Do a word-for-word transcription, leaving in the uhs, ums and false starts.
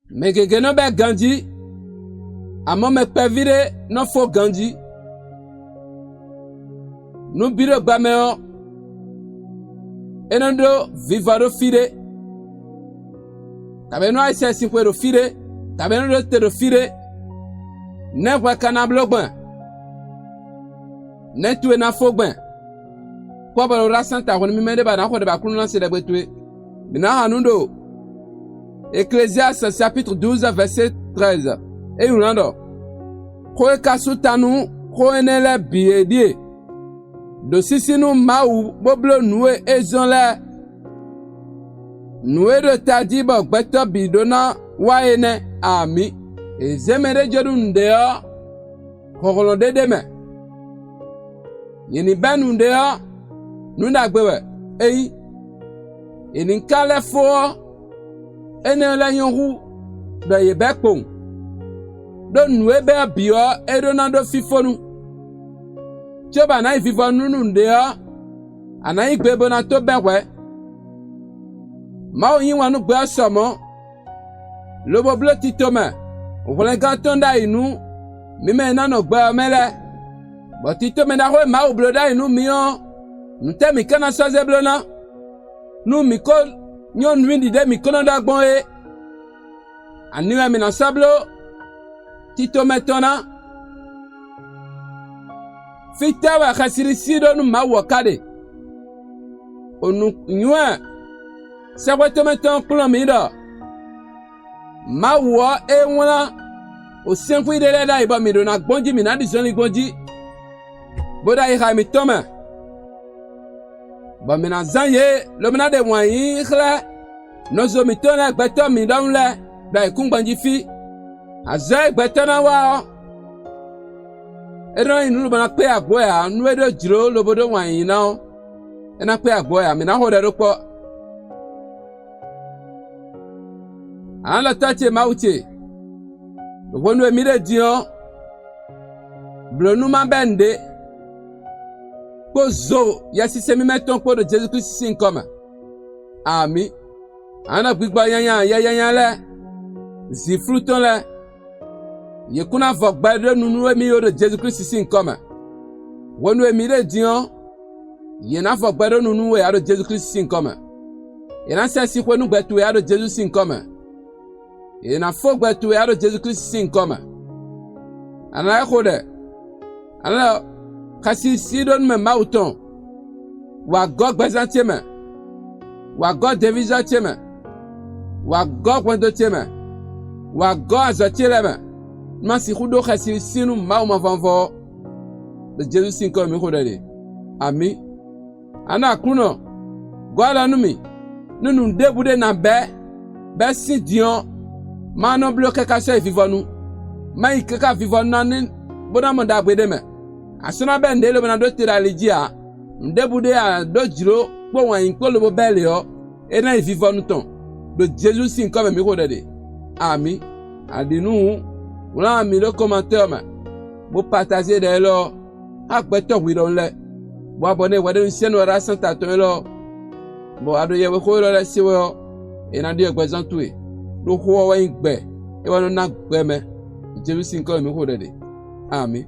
Mɛ gěgé nɔ bɛ́ ganjí, amɔ̌ mɛ kpɛví ɖé nɔ fó ganjí. Nǔ bǐ ɖo gbɛ mɛ ɔ́, é nɔ ɖó vivɔ ɖó fí ɖé, kabɛ é nɔ wá yi sɛ́sixwe ɖo fí ɖé, kabɛ é nɔ ɖó te ɖo fí ɖé. Nɛ̌ hwɛ ka ná bló gbɔn? Nɛ̌ towe ná fó gbɛn? Kpɔ́ bɔ ɖo ɖó asán ta hwenu mímɛ́ ɖé ba nǎ xɔ ɖɛ bɔ Aklúnɔ ná se ɖɛgbɛ towe. Mǐ ná xa nǔ ɖo Eklezíasɛ capitru douze vɛ̌sé treize. É nylá ɖɔ: Xó e ka sú ta nú xó énɛ́ lɛ́ɛ bǐ é ɖíe: ɖǒ sísí nú Mawu bó bló nǔ e é zɔ́n lɛ́ɛ. Nǔ e ɖo tají bɔ gbɛtɔ́ bǐ ɖó ná wa é nɛ́. Amǐ. È zě mɛɖé jó nú nǔɖé ɔ́, hlɔ̌nhlɔ́n ɖé ɖ'é mɛ. Yě ní bɛ́ nǔɖé ɔ́, nǔ ɖagbe wɛ é nyí; yě ní ka lɛ́ fó ɔ́, énɛ́ lɛ́ nyɔ́ hú ɖɔ yě bɛ́ kpowun, ɖó nǔ e bɛ́ ɔ́ bǐ ɔ́, é ɖó ná ɖó fífónu. Cóbɔ a nǎ yi vivɔ nú nǔɖé ɔ́, a nǎ yí gbe bó ná tó bɛ́ hwɛ̌. Mawu yí wǎn nú gbɛ ɔ́ sɔ mɔ̌, lobo bló tito mɛ hwlɛngán tɔn ɖ'ayǐ nú mǐ mɛ e ná nɔ gbɛ ɔ́ mɛ lɛ́ɛ, bɔ tito mɛ ɖaxó e Mawu bló ɖ'ayǐ nú mǐ ɔ́, nǔtɛ́ mǐ ka ná sɔ́ zé bló ná, nú mǐ ko nyɔ́ nǔ ɖiɖe mǐ ko nɔ ɖɔ gbɔn é? Ani wɛ mǐ ná sɔ́ bló tito mɛ tɔn ná? Fítɛ́ wɛ xɛsiɖisí ɖó nú Mawu ɔ́ ka ɖe? O nǔnywɛ́ sɛxwé tɔn mɛ tɔn kplɔ́n mǐ ɖɔ Mawu ɔ́ é wlán o sɛ́nxwí ɖé lɛ́ɛ ɖ'ayǐ bɔ mǐ ɖó ná gbɔn jí mǐ ná ɖi zɔnlin gbɔn jí, bó ɖo ayixa mǐtɔn mɛ, bɔ mǐ ná zán yě lobo ná ɖe wǎn yíyí xlɛ́ nɔzo mǐtɔn lɛ́ɛ gbɛtɔ́ mǐ ɖɔhun lɛ́ɛ ɖo ayǐkúngban jí fí. Azɔ̌ e gbɛtɔ́ ná wa ɔ́, é nɔ nyí nǔ lobo ná kpé agbo wɛ ǎ; nú é ɖó jlǒ lobo ɖó wǎn yíyí ná ɔ́, é ná kpé agbo wɛ ǎ; mǐ ná xo ɖɛ ɖó kpɔ́. Alɔtɔ́ ce Mawu ce, ɖo hwenu e mǐ ɖe din ɔ́, blǒ nú má bɛ́ nǔɖé, kpó zo Yɛsinsɛn mímɛ́ tɔn kpó ɖo Jezu Klísu sín nyǐkɔ mɛ. Amǐ. A nɔ gbigbɔ nyanya yɛnyanya lɛ́ɛ, zǐnflú tɔn lɛ́ɛ, yě kún ná vɔ gbɛ ɖó nu nú émí ó ɖo Jezu Klísu sín nyǐkɔ mɛ. Hwenu e mǐ ɖe din ɔ́, yě ná vɔ gbɛ ɖó nu nú we ǎ ɖo Jezu Klísu sín nyǐkɔ mɛ. Yě ná sɛ sixwe nú gbɛ towe ǎ ɖo Jezu sín nyǐkɔ mɛ. Yě ná fó gbɛ towe ǎ ɖo Jezu Klísu sín nyǐkɔ mɛ. A nǎ lɛ́ xo ɖɛ, a nǎ ɖɔ xɛsisin ɖó nú mɛ Mawu tɔn, wǎ gɔ́ gbɛzán ce mɛ, wǎ gɔ́ devízɔ́ ce mɛ, wǎ gɔ́ hwɛndo ce mɛ, wǎ gɔ́ azɔ̌ ce lɛ́ɛ mɛ, nú má sixú ɖó xɛsisin nú Mawu mavɔmavɔ ɔ́. Ɖo Jezu sín nyǐkɔ mɛ mǐ xo ɖɛ ɖe. Amǐ. A nɔ Aklúnɔ, gɔ́ alɔ nú mì, nú nǔ ɖěbǔ ɖé ná bɛ́, bɛ́ sín din ɔ́, má nɔ bló káká sɔ́ yi vivɔnu; má yi káká vivɔnu ná ní bó ná mɔ ɖagbe ɖé mɛ. A sɔ́ ná bɛ́ nǔɖé lobo ná ɖó te ɖo ali jí ǎ; nǔ ɖěbǔ ɖé a ɖǒ jlǒ kpó wǎn yí kpó lobo bɛ́ lě ɔ́, é ná nyí vivɔnu tɔn. Ɖo Jezu sín nyǐkɔ mɛ mǐ xo ɖɛ ɖe. Amǐ. A ɖi nǔ hǔn, wlán ami ɖó kɔmantɔ́ ɔ́ mɛ, bó patajé ɖɛ élɔ́ ɔ́, xá gbɛtɔ́ hwi ɖɔhun lɛ́ɛ, bɔ abɔ̌nɛ hwɛɖénu sɛ́n nɔ ɖó asán ta tɔn élɔ́ ɔ́, bɔ a ɖo yɛhwexó élɔ́ lɛ́ɛ se wɛ ɔ́, è nǎ ɖyɔ́ gbɛzán towe, ɖó xó ɔ́ wɛ nyí gbɛ; é wɛ nɔ ná gbɛ mɛ. Jezu sín nyǐkɔ mɛ mǐ xo ɖɛ ɖe. Amǐ.